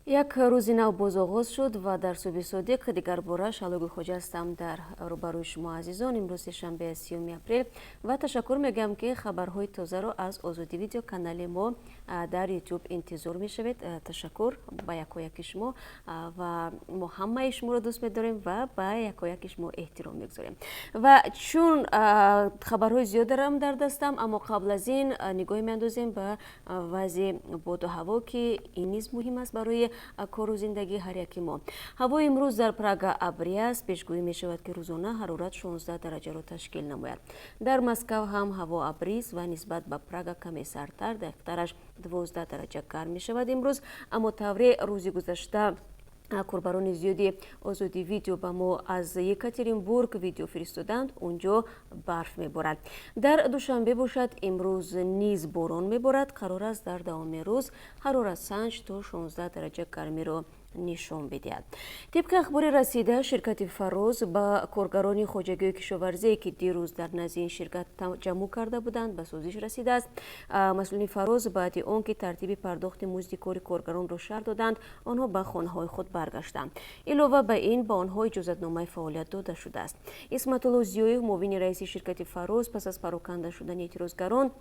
Як рӯзи нав боз оғоз шуд ва дар Субҳи Содиқ дигар бора Шаҳло Гулхоҷа ҳастам дар рӯбарӯи шумо, азизон. Имрӯз сешанбе, 30-уми апрел, ва ташаккур мегӯям, ки хабарҳои тозаро аз Озодӣ Видео, канали мо дар Ютуб, интизор мешавед. Ташаккур ба якояки шумо, ва мо ҳамаи шуморо дӯст медорем ва ба якояки шумо эҳтиром мегузорем. Ва чун хабарҳои зиёд дорам дар дастам, аммо қабл аз ин нигоҳе меандозем ба вазъи боду ҳаво, ки ин низ муҳим аст барои кору зиндагии ҳар яки мо. Ҳавои имрӯз дар Прага абрӣ аст. Пешгӯӣ мешавад, ки рӯзона ҳарорат 16 дараҷаро ташкил намояд. Дар Москав ҳам ҳаво абрист ва нисбат ба Прага каме сардтар, дақиқтараш 12 дараҷа гарм мешавад имрӯз. Аммо тавре рӯзи гузашта корбарони зиёди Озодӣ Видео ба мо аз Екатеринбург видео фиристоданд, унҷо барф меборад. Дар Душанбе бошад, имрӯз низ борон меборад. Қарор аст, дар давоми рӯз ҳароратсанҷ то 16 дараҷа гармиро нишон бидиҳад. Тибқи ахбори расида, ширкати «Фароз» ба коргарони хоҷагии кишоварзие, ки дирӯз дар назди ин ширкат таҷаммӯъ карда буданд, ба созиш расидааст. Масъулини «Фароз» баъди он ки тартиби пардохти музди кори коргаронро шарҳ доданд, онҳо ба хонаҳои худ баргаштанд. Илова ба ин, ба онҳо иҷозатномаи фаъолият дода шудааст. Исматулло Зиёев, муовини раиси ширкати «Фароз», пас аз пароканда шудани эътирозгарон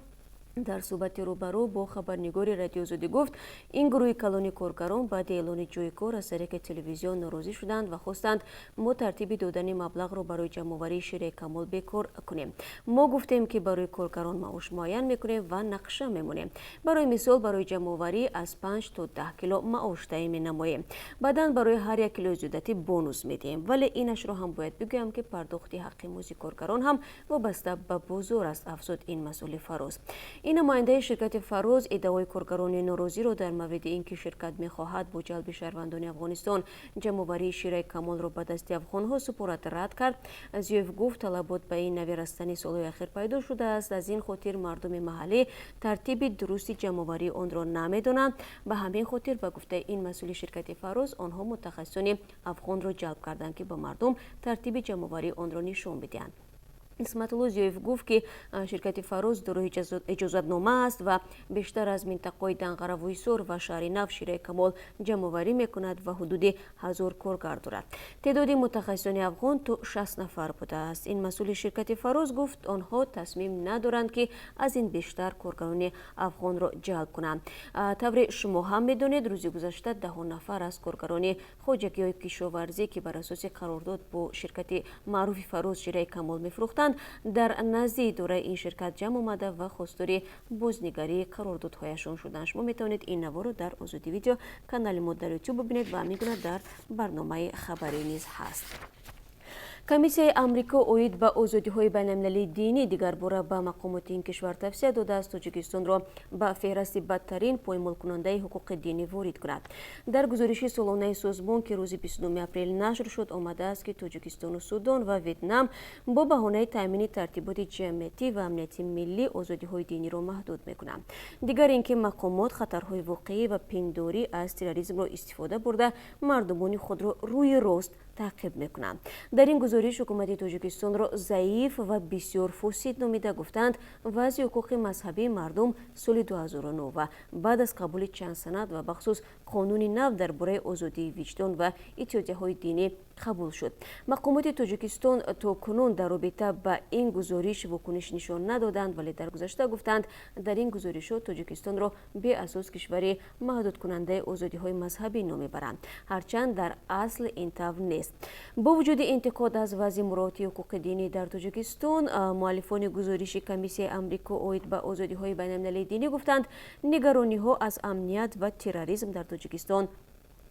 дар суҳбати рӯбарӯ бо хабарнигори Радиои Озодӣ гуфт, ин гурӯҳи калони коргарон баъди эълони ҷойи кор аз тариқи телевизион норозӣ шуданд ва хостанд, мо тартиби додани маблағро барои ҷамъоварии шираи камол бекор кунем. Мо гуфтем, ки барои коргарон маош муайян мекунем ва нақша мемонем. Барои мисол, барои ҷамъоварӣ аз 5 то 10 кило маош таъин менамоем, баъдан барои ҳар як килои зиёдатӣ бонус медиҳем. Вале инашро ҳам бояд бигӯям, ки пардохти ҳаққи музди коргарон ҳам вобаста ба бозор аст, афзуд ин масъули «Фароз». Ин намояндаи ширкати «Фароз» иддаои коргарони норозиро дар мавриди ин ки ширкат мехоҳад бо ҷалби шаҳрвандони Афғонистон ҷамъоварии шираи камолро ба дасти афғонҳо супорад, рад кард. Зиёев гуфт, талабот ба ин нави растани солҳои ахир пайдо шудааст. Аз ин хотир мардуми маҳаллӣ тартиби дурусти ҷамъоварии онро намедонанд. Ба ҳамин хотир, ба гуфтаи ин масъули ширкати «Фароз», онҳо мутахассисони афғонро ҷалб карданд, ки ба мардум тартиби ҷамъоварии онро нишон бидиҳанд. Исматулло Зиёев гуфт, ки ширкати «Фароз» дорои иҷозатнома аст ва бештар аз минтақаҳои Данғараву Ҳисор ва Шаҳри Нав шираи камол ҷамъоварӣ мекунад ва ҳудуди 1000 коргар дорад. Теъдоди мутахассисони афғон то 60 нафар будааст. Ин масъули ширкати «Фароз» гуфт, онҳо тасмим надоранд, ки аз ин бештар коргарони афғонро ҷалб кунанд. Тавре шумо ҳам медонед, рӯзи гузашта даҳо нафар аз коргарони хоҷагиҳои кишоварзӣ, ки бар асоси қарордод бо ширкати маъруфи «Фароз» шираи камол мефурӯхтанд, дар назди идораи ин ширкат ҷамъ омада ва хостори бознигарии қарордодҳояшон шуданд. Шумо метавонед ин наворо дар Озодӣ Видео, канали мо дар Ютуб, бибинед ва ҳамин гуна дар барномаи хабарӣ низ ҳаст. Комиссияи Амрико оид ба озодиҳои байналмилалии динӣ дигарбора ба мақомоти ин кишвар тавсия додааст, Тоҷикистонро ба феҳрасти бадтарин поймолкунандаи ҳуқуқи динӣ ворид кунад. Дар гузориши солонаи созмон, ки рӯзи 29 апрел нашр шуд, омадааст, ки Тоҷикистону Судон ва Ветнам бо баҳонаи таъмини тартиботи ҷамъиятӣ ва амнияти миллӣ озодиҳои диниро маҳдуд мекунанд. Дигар ин ки мақомот хатарҳои воқеӣ ва пиндорӣ аз терроризмро истифода бурда, мардумони худро рӯи рост таъқиб мекунанд. Дар ин гузориш ҳукумати Тоҷикистонро заиф ва бисёр фосид номида гуфтанд, вазъи ҳуқуқи мазҳабии мардум соли 2009 ва баъд аз қабули чанд санад ва бахусус қонуни нав дар бораи озодии виҷдон ва иттиҳодияҳои динӣ қабул шуд. Мақомоти Тоҷикистон то кунун дар робита ба ин гузориш вокуниш нишон надоданд, вале дар гузашта гуфтанд, дар ин гузоришҳо Тоҷикистонро беасос кишвари маҳдудкунандаи озодиҳои мазҳабӣ номебаранд, ҳарчанд дар асл ин тавр нест. Бо вуҷуди интиқод аз вазъи муроати ҳуқуқи динӣ дар Тоҷикистон, муаллифони гузориши Комиссияи Амрико оид ба озодиҳои байналмилалии динӣ гуфтанд, нигарониҳо аз амният ва терроризм дар Тоҷикистон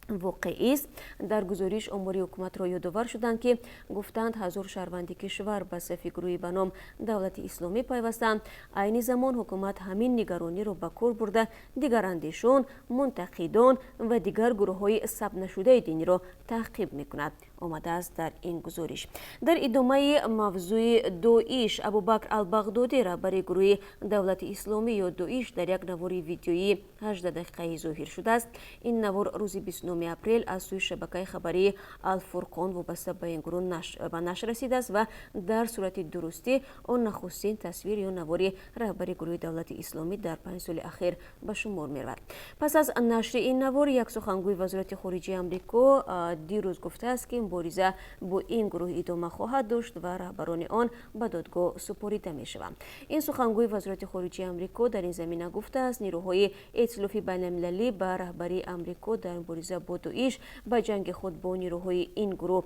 воқеист. Дар гузориш омори ҳукуматро ёдовар шуданд, ки гуфтанд, 1000 шаҳрванди кишвар ба сафи гурӯҳи ба ном Давлати Исломӣ пайвастанд. Айни замон ҳукумат ҳамин нигарониро ба кор бурда, дигарандешон, мунтақидон ва дигар гурӯҳҳои сабтнашудаи диниро таъқиб мекунад, омадааст дар ин гузориш. Дар идомаи мавзӯи Доиш, Абубакр Албағдодӣ, раҳбари гурӯҳи Давлати Исломӣ ё Доиш, дар як навори видеоии 18 дақиқаӣ зоҳир шудааст. Ин навор рӯзи 29 29 апрел аз сӯи шабакаи хабарии Алфурқон вобаста ба ин гурӯҳ ба нашр расидааст ва дар сурати дурустӣ он нахустин тасвир ё навори раҳбари гурӯҳи Давлати Исломӣ дар 5 соли ахир ба шумор меравад. Пас аз нашри ин навор як сухангӯи Вазорати хориҷаи Амрико дирӯз гуфтааст, ки мубориза бо ин гурӯҳ идома хоҳад дошт ва раҳбарони он ба додгоҳ супорида мешаванд. Ин сухангӯи Вазорати хориҷаи Амрико дар ин замина гуфтааст, нерӯҳои эътилофи байналмилалӣ ба раҳбарии Амрико дар мубориза бо Доиш ба ҷанги худ бо нерӯҳои ин гурӯҳ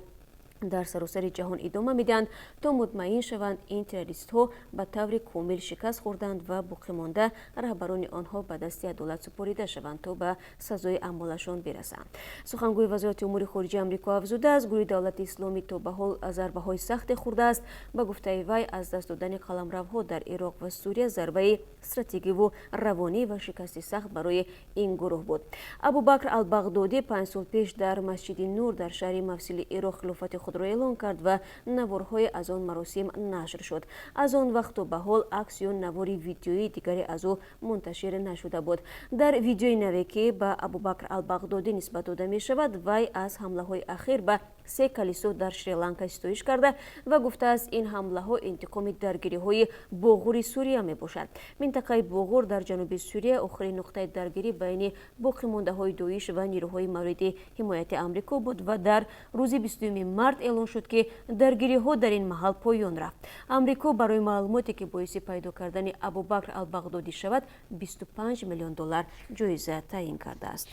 дар саросари ҷаҳон идома медиҳанд, то мутмаин шаванд, ин террористҳо ба таври комил шикаст хӯрданд ва боқимонда раҳбарони онҳо ба дасти адолат супорида шаванд, то ба сазои аъмолашон бирасанд. Сухангӯи Вазорати умури хориҷаи Амрико афзудааст, гурӯҳи Давлати Исломӣ то ба ҳол зарбаҳои сахте хӯрдааст. Ба гуфтаи вай, аз даст додани қаламравҳо дар Ироқ ва Сурия зарбаи стратегиву равонӣ ва шикасти сахт барои ин гурӯҳ буд. Абубакр Албағдодӣ 5 сол пеш дар Масҷиди Нур дар шаҳри Мавсили Ироқ хилофати худро эълон кард ва наворҳое аз он маросим нашр шуд. Аз он вақт то ба ҳол акс ё навори видеоии дигаре аз ӯ мунташир нашуда буд. Дар видеои наве, ки ба Абубакр Албағдодӣ нисбат дода мешавад, вай аз ҳамлаҳои ахир ба се калисо дар Шри-Ланка ситоиш карда ва гуфтааст, ин ҳамлаҳо интиқоми даргириҳои Боғури Сурия мебошад. Минтақаи Боғур дар ҷануби Сурия охирин нуқтаи даргирӣ байни боқимондаҳои Доиш ва нерӯҳои мавриди ҳимояти Амрико буд ва дар рӯзи 22 март эълон шуд, ки даргириҳо дар ин маҳал поён рафт. Амрико барои маълумоте, ки боиси пайдо кардани Абубакр Албағдодӣ шавад, 25 миллион доллар ҷоиза таъин кардааст.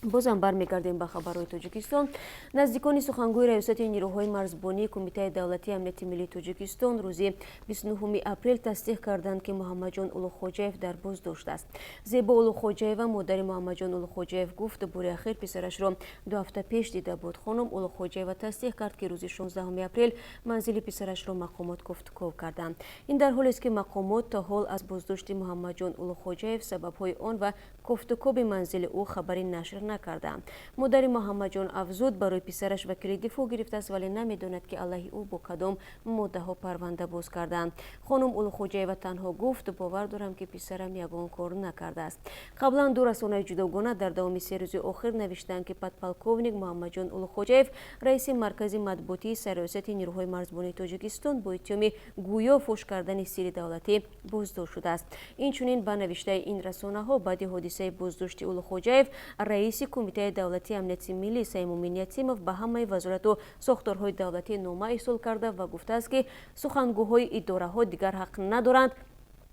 Бозам бармегардем ба хабарҳои Тоҷикистон. Наздикони сухангӯи Раёсати нерӯҳои марзбонии Кумитаи давлатии амнияти миллии Тоҷикистон рӯзи 29 апрел тасдиқ карданд, ки Муҳаммадҷон Улуғхоҷаев дар боздошт аст. Зебо Улуғхоҷаева, модари Муҳаммадҷон Улуғхоҷаев, гуфт, бори ахир писарашро 2 ҳафта пеш дида буд. Хонум Улуғхоҷаева тасдиқ кард, ки рӯзи 16 апрел манзили писарашро мақомот кофтуков карданд. Ин дар ҳолест, ки мақомот то ҳол аз боздошти Муҳаммадҷон Улуғхоҷаев, сабабҳои он ва кофтукови манзили ӯ хабари нашр накарданд. Модари Муҳаммадҷон афзуд, барои писараш вакили дифоъ гирифтааст, вале намедонад, ки алайҳи ӯ бо кадом моддаҳо парванда боз карданд. Хонум Улуғхоҷаева танҳо гуфт, бовар дорам, ки писарам ягон кор накардааст. Қаблан ду расонаи ҷудогона дар давоми 3 рӯзи охир навиштанд, ки подполковник Муҳаммадҷон Улуғхоҷаев, раиси маркази матбуотии Сарраёсати нерӯҳои марзбонии Тоҷикистон, бо иттиҳоми гӯё фош кардани сирри давлатӣ боздошт шудааст. Инчунин, ба навиштаи ин расонаҳо, баъди ҳодисаи боздошти Улуғхоҷаев раиси Кумитаи давлатии амнияти миллӣ Саймумин Ятимов ба ҳамаи вазорату сохторҳои давлатӣ нома ирсол карда ва гуфтааст, ки сухангӯҳои идораҳо дигар ҳақ надоранд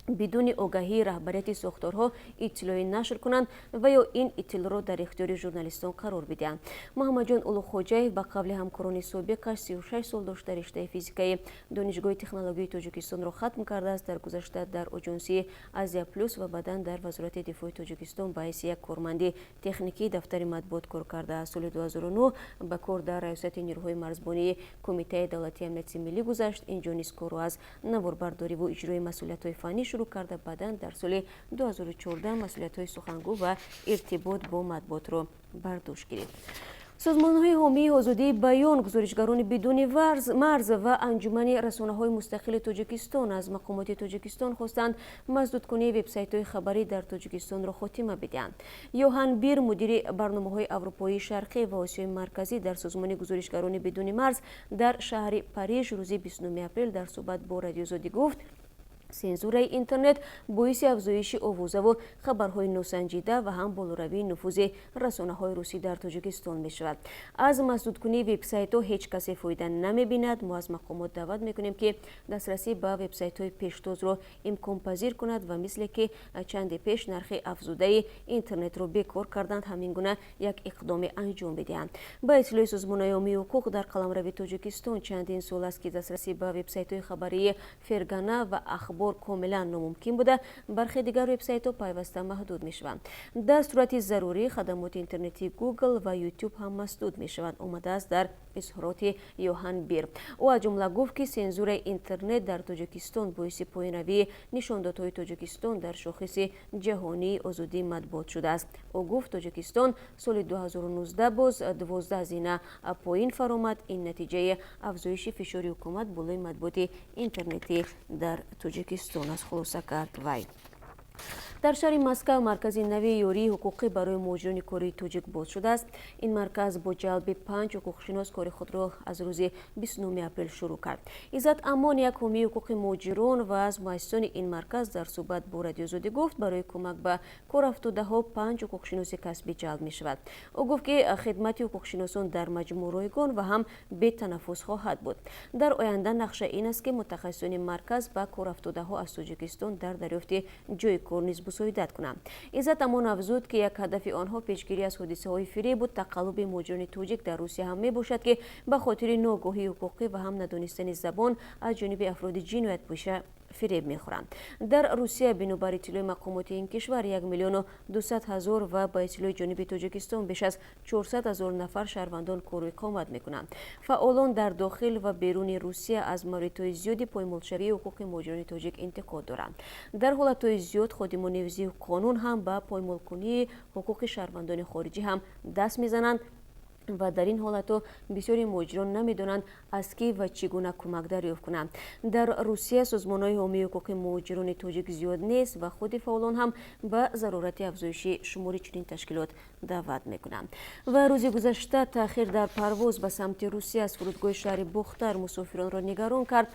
бидуни огаҳии раҳбарияти сохторҳо иттилоӣ нашр кунанд ва ё ин иттилоъро дар ихтиёри журналистон қарор бидиҳанд. Муҳаммадҷон Улуғхоҷаев, ба қавли ҳамкорони собиқаш, 36 сол дошта, риштаи физикаи Донишгоҳи технологияи Тоҷикистонро хатм кардааст. Дар гузашта дар оҷонсии Азия Плюс ва баъдан дар Вазорати дифои Тоҷикистон ба ҳайси як корманди техникии дафтари матбуот кор кардааст. Соли 2009 ба кор дар Раёсати нерӯҳои марзбонии Кумитаи давлатии амнияти миллӣ гузашт. Инҷо низ корро аз наворбардориву иҷрои масъулиятҳои фаннӣ шурӯъ карда, баъдан дар соли 2014 масъулиятҳои сухангӯ ва иртибот бо матбуотро бар дӯш гирифт. Созмонҳои ҳомии озодии баён, гузоришгарони бидуни марз ва Анҷумани расонаҳои мустақили Тоҷикистон аз мақомоти Тоҷикистон хостанд, масдудкунии вебсайтҳои хабарӣ дар Тоҷикистонро хотима бидиҳанд. Йоҳан Бир, мудири барномаҳои Аврупоии Шарқӣ ва Осиёи Марказӣ дар созмони гузоришгарони бидуни марз, дар шаҳри Париж рӯзи 29 апрел дар суҳбат бо Радиозодӣ гуфт, сензураи интернет боиси афзоиши овозаву хабарҳои носанҷида ва ҳам болоравии нуфузи расонаҳои русӣ дар Тоҷикистон мешавад. Аз масдудкунии вебсайтҳо ҳеҷ касе фоида намебинад. Мо аз мақомот даъват мекунем, ки дастрасӣ ба вебсайтҳои пештозро имконпазир кунад ва мисле ки чанде пеш нархи афзудаи интернетро бекор карданд, ҳамин гуна як иқдоме анҷом бидиҳанд. Ба иттилои созмонҳои ҳомии ҳуқуқ, дар қаламрави Тоҷикистон чандин сол аст, ки дастрасӣ ба вебсайтҳои хабарии Фергана ва Ахбор комилан номумкин буда, бархе дигар вебсайтҳо пайваста маҳдуд мешаванд. Дар сурати зарурӣ хадамоти интернетии Google ва YouTube ҳам масдуд мешаванд, омадааст дар изҳороти Йоҳан Бир. Ӯ аз ҷумла гуфт, ки сензураи интернет дар Тоҷикистон боиси поёнравии нишондодҳои Тоҷикистон дар шохиси ҷаҳонии озодии матбуот шудааст. Ӯ гуфт, Тоҷикистон соли 2019 боз 12 зина поин фаромад. Ин натиҷаи афзоиши фишори ҳукумат болои матбуоти интернетӣ дар Тоҷикистон аст, хулоса кард вай. Дар шаҳри Москав маркази нави ёрии ҳуқуқӣ барои муҳоҷирони кории тоҷик боз шудааст. Ин марказ бо ҷалби 5 ҳуқуқшинос кори худро аз рӯзи 29 апрел шурӯъ кард. Иззат Амон, як ҳомии ҳуқуқи муҳоҷирон ва аз муассисони ин марказ, дар суҳбат бо Радиои Озодӣ гуфт, барои кӯмак ба корафтодаҳо 5 ҳуқуқшиноси касбӣ ҷалб мешавад. Ӯ гуфт, ки хидмати ҳуқуқшиносон дар маҷмӯъ ройгон ва ҳам бетанаффус хоҳад буд. Дар оянда нақша ин аст, ки мутахассисони марказ ба корафтодаҳо аз Тоҷикистон дар дарёфти ҷои кор низ мусоидат кунанд. Иззат Амон афзуд, ки як ҳадафи онҳо пешгирӣ аз ҳодисаҳои фиребу тақаллуби муҳоҷирони тоҷик дар Русия ҳам мебошад, ки ба хотири ногоҳии ҳуқуқӣ ва ҳам надонистани забон аз ҷониби афроди ҷиноятпеша фиреб мехӯранд. Дар Русия, бинобар иттилои мақомоти ин кишвар, 1 200 000 ва ба иттилои ҷониби Тоҷикистон беш аз 400 ҳазор нафар шаҳрвандон кору иқомат мекунанд. Фаъолон дар дохил ва беруни Русия аз мавридҳои зиёди поймолшавии ҳуқуқи муҳоҷирони тоҷик интиқод доранд. Дар ҳолатҳои зиёд ходимони ҳифзи қонун ҳам ба поймолкунии ҳуқуқи шаҳрвандони хориҷӣ ҳам даст мезананд ва дар ин ҳолатҳо бисёри муҳоҷирон намедонанд, аз кӣ ва чӣ гуна кӯмак дарёфт кунанд. Дар Русия созмонҳои ҳомии ҳуқуқи муҳоҷирони тоҷик зиёд нест ва худи фаъолон ҳам ба зарурати афзоиши шумори чунин ташкилот даъват мекунанд. Ва рӯзи гузашта таъхир дар парвоз ба самти Русия аз фурудгоҳи шаҳри Бохтар мусофиронро нигарон кард.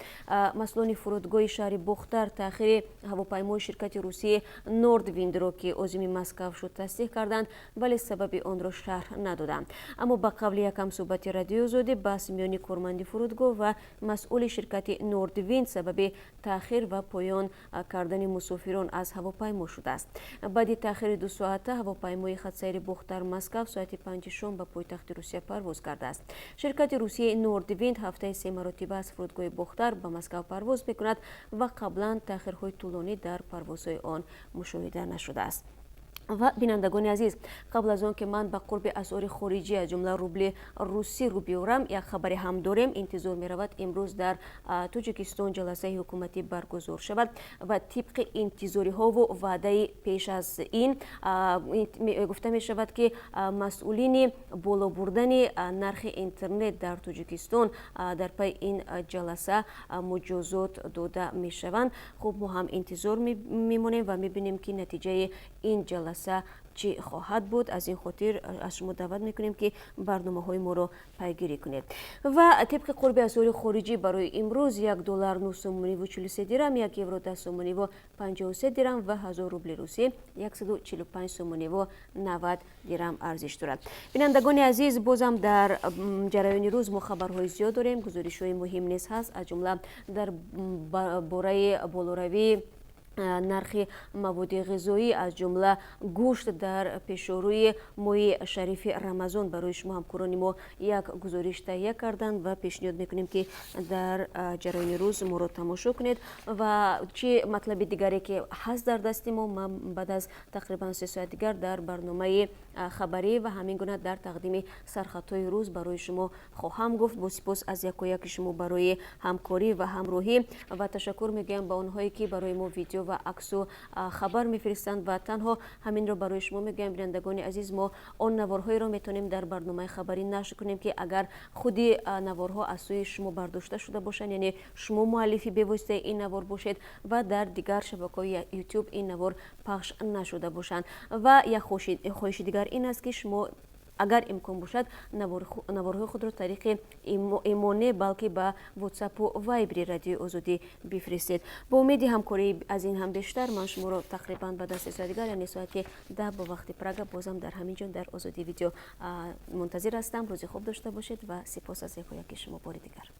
Масъулони фурудгоҳи шаҳри Бохтар таъхири ҳавопаймои ширкати русии Нордвиндро, ки озими Москав шуд, тасдиқ карданд, вале сабаби онро шарҳ надоданд. Аммо ба қавли як ҳамсӯҳбати Радиои Озодӣ, баҳс миёни корманди фурудгоҳ ва масъули ширкати Нордвинд сабаби таъхир ва поён кардани мусофирон аз ҳавопаймо шудааст. Баъди таъхири 2 соата ҳавопаймои хатсайри Бохтар Москав соати 5 шом ба пойтахти Русия парвоз кардааст. Ширкати русияи Нордвинд ҳафтаи се маротиба аз фурудгоҳи Бохтар ба Москав парвоз мекунад ва қаблан таъхирҳои тӯлонӣ дар парвозҳои он мушоҳида нашудааст. Ва бинандагони азиз, қабл аз он ки ман ба қурби асъори хориҷӣ, аз ҷумла рубли русӣ, рӯ биёрам, як хабаре ҳам дорем. Интизор меравад, имрӯз дар Тоҷикистон ҷаласаи ҳукуматӣ баргузор шавад ва тибқи интизориҳову ваъдаи пеш аз ин гуфта мешавад, ки масъулини боло бурдани нархи интернет дар Тоҷикистон дар пайи ин ҷаласа муҷозот дода мешаванд. Хуб, мо ҳам интизор мемонем ва мебинем, ки натиҷаи ин ҷаласа чӣ хоҳад буд. Аз ин хотир аз шумо даъват мекунем, ки барномаҳои моро пайгирӣ кунед. Ва тибқи қурби асъори хориҷӣ барои имрӯз: 1 доллар 9 сомониву 43 дирам, 1 евро 10 сомониву 53 дирам ва 1000 рубли русӣ 145 сомониву 90 дирам арзиш дорад. Бинандагони азиз, бозам дар ҷараёни рӯз мо хабарҳои зиёд дорем, гузоришҳои муҳим низ ҳаст, аз ҷумла дар бораи болоравии нархи маводи ғизоӣ, аз ҷумла гӯшт, дар пешорӯи моҳи шарифи Рамазон барои шумо ҳамкорони мо як гузориш таҳия карданд ва пешниҳод мекунем, ки дар ҷараёни рӯз моро тамошо кунед. Ва чӣ матлаби дигаре ки ҳаст дар дасти мо, ман баъд аз тақрибан 3 соат дигар дар барномаи хабарӣ ва ҳамин гуна дар тақдими сархатҳои рӯз барои шумо хоҳам гуфт. Бо сипос аз якояки шумо барои ҳамкорӣ ва ҳамроҳӣ ва ташаккур мегӯям ба онҳое, ки барои мо видео ва аксу хабар мефиристанд. Ва танҳо ҳаминро барои шумо мегӯям, бинандагони азиз: мо он наворҳоеро метавонем дар барномаи хабарӣ нашр кунем, ки агар худи наворҳо аз сӯи шумо бардошта шуда бошанд, яъне шумо муаллифи бевоситаи ин навор бошед ва дар дигар шабакаҳои Ютуб ин навор пахш нашуда бошанд. Ва як хоҳиши дигар ин аст, ки шумо, агар имкон бошад, наворҳои худро тариқи имо не, балки ба Ватсапу Вайбери Радиои Озодӣ бифиристед. Бо умеди ҳамкории аз ин ҳам бештар ман шуморо тақрибан баъд аз 3 соати дигар, яъне соати 10 бо вақти Прага, бозам дар ҳамин ҷо, дар Озодӣ Видео, мунтазир ҳастам. Рӯзи хуб дошта бошед ва сипос аз якояки шумо бори дигар.